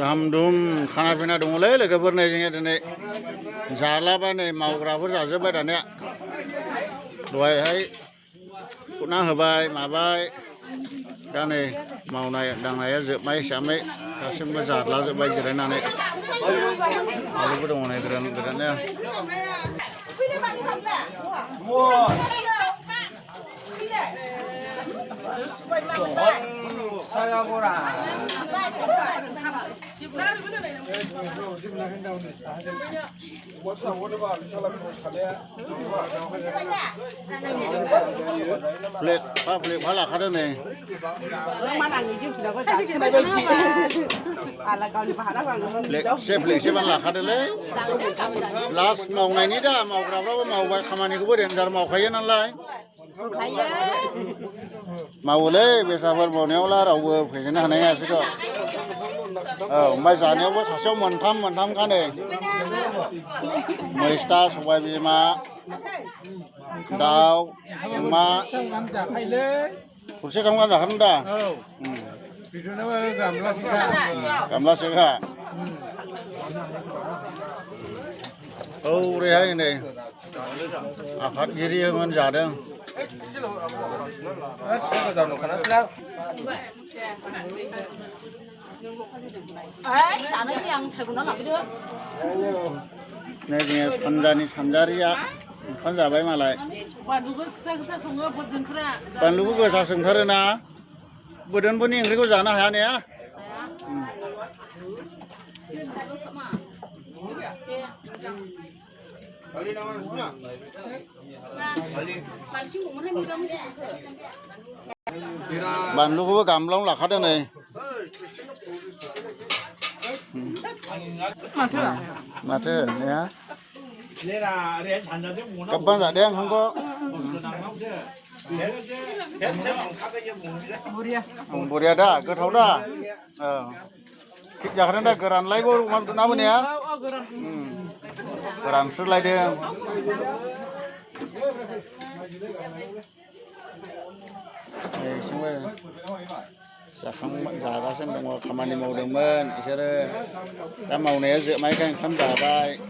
दाम-दुम खाना-पिना दङलै लोगोफोरनो जोङो दिनै जालाबानै मावग्राफोर जाजोब्बाय दानिया दहायहाय खुरना होबाय माबाय दा नै मावनाय दांनाया जोबनाय हिसाबै गासिबो जाद्लाजोब्बाय जिरायनानै आरोबो दङ नै गोदान-गोदाननो प्लेट मा लाखादों नै प्लेटसे बान लाखादोलै लास्ट मावनायनि दा मावग्राफ्राबो मावबाय खामानिखौबो रेन्जार मावखायो नालाय मावोलै बेसाफोर मावनायावला रावबो फेजेननो हानाय नङासैथ' ओमफ्राय जानायावबो सासेयाव मोनथाम खानो मैस्था सबाय बिमा दाउ अमा खुरसे गाहाम जाखादों दा गामलासेखा औ ओरैहाय नै आफादगिरिमोन जादों नै जोङो सानजारिया ओंखाम जाबाय मालाय बानलुखौ गोसा सोंथारोना बोदोनफोरनि ओंख्रिखौ जानो हाया ने बानलुखौबो गामलायावनो लाखादों नै माथो ने kapan tak ada yang kok Buria dah, getau dah. Cik jangan dah geran lagi bu, maksud apa ni ya? Geran selai dia. Semua. Sakang jagasan dong kamani mau demen, isere. Dah mau ni aja, mai kan kam jabai.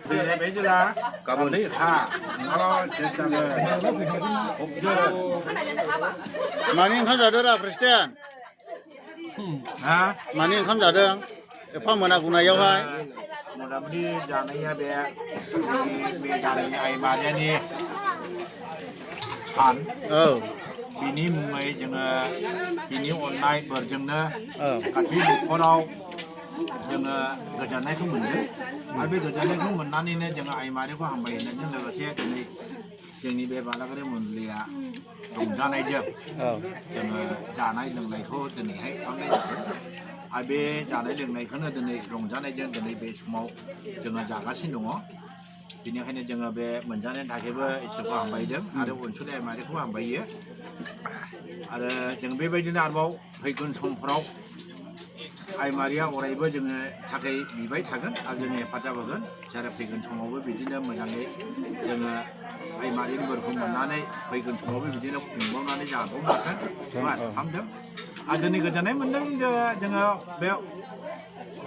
Dia bejulah, kamu ni ha. Kalau cerita Mani kam jada dah Kristen. Ha? Mani kam jada. Apa mana guna ya hai? Mudah-mudahan jangan ya be. Jangan ai mana ni. An. Oh. Bini mulai jangan bini online berjengna. Kaki bukorau jangan kerjaan itu menje. Abi kerjaan itu menani ni jangan ai mana ko hambai ni jangan lepas ni jangan ni bebala kerja mulia. Rongjan aja. Jangan jangan yang lain ko jangan hai kami. Abi jangan yang lain kerana jangan rongjan aja jangan be semau jangan jaga sindungo. Bini hanya jangan be menjana tak keba istiqam hambai jeng. Ada unsur ai mana ko hambai ya. Ada jangan be baju nak bau, hikun somprau. Ai Maria orang ibu jangan pakai bibai takan, jangan pada bagan. Cara hikun somau begini menjangan jangan ai Maria ni berhubung mana hikun somau begini umbang mana jago makan. Buat, faham tak? Ada ni kerja ni mending jangan be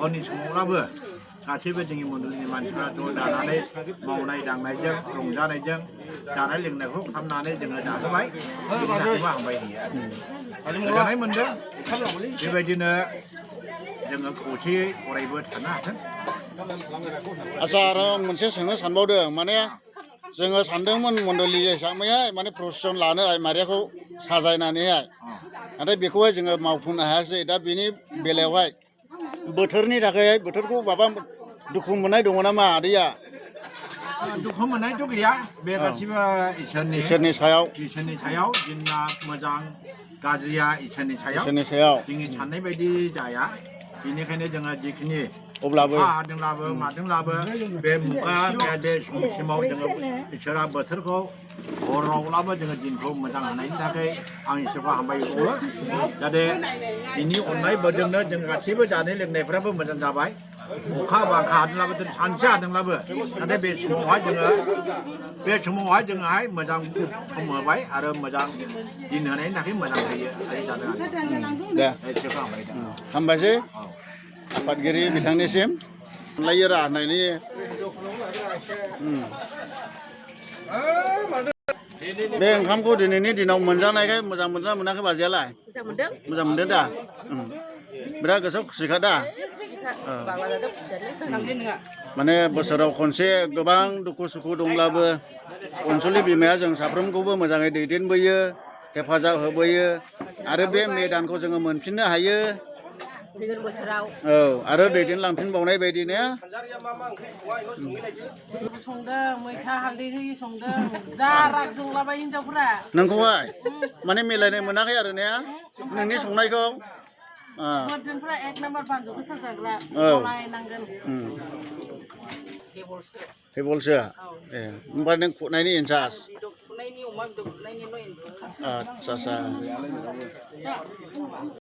oni semua ber. Kasih be jangan mundur ni mantra tu dah nai mau nai dang nai jeng, rongja nai jeng. Jangan leng nak hukum nama ni jangan jaga baik. Jangan buang baik dia. Jangan ni menda. Di bagian jangan kunci orang ibu tanah kan. Asal mesti sengaja sanbau mana sengaja sandeng mendeli sama ya mana profesion lana ay Maria ko sajai nani ya. Ada bikuai jangan maupun ahak sih. Dah bini belewai. Betul ni tak ya. Betul ko bapa dukung mana dong nama ada ya. Dukung mana tu ya? Biar siapa ikan ni sayau, jinna macam gajria ikan ni sayau. Tinggi canai bedi jaya. Ini kena jangan jikini. Oblaber. Madeng laber. Be muka ada semau jangan icara betul ko. Orang laber jangan jinko macam mana ini tak ke angin sepa hambai ko. Jadi ini online berjumlah jangan kasih berjani leng nepra pun macam jabai. अखा बांखा हादोंब्लाबो दिनै सानसे हादोंब्लाबो नाथाय बे समावहाय जोङोहाय मोजां सम होबाय आरो मोजां दिन होनायनि थाखाय मोजां होयो जादों दे एसेखौ हामबाय हामबायसै आफादगिरि बिथांनिसिम अनलायो रा होननायनि बे ओंखामखौ दिनैनि दिनाव मोनजानायखाय मोजां मोनदोंना मोनाखै बाजैयालाय मोजां मोनदों दा बिराद गोसोआव खुसिखा दा माने बोसोराव खनसे गोबां दुखु सुखु दंब्लाबो अनसुलि बिमाया जों साफ्रोमखौबो मोजाङै दैदेनबोयो हेफाजाब होबोयो आरो बे मेदानखौ जोङो मोनफिननो हायो औ आरो दैदेनलांफिनबावनाय बायदिनो संदों मैथा हालदै होयो संदों जा राग जोंलाबाय हिनजावफोरा नोंखौहाय माने मिलायनाय मोनाखै आरो ने नोंनि संनायखौ बरदिनफोरा एक नाम्बार बानजु गोसा जाग्रा नायनांगोन टेबलसो ए होमबा नों खुरनायनि इनसार्ज खुरनायनि अमा बेदर खुरनायनिल' आदसा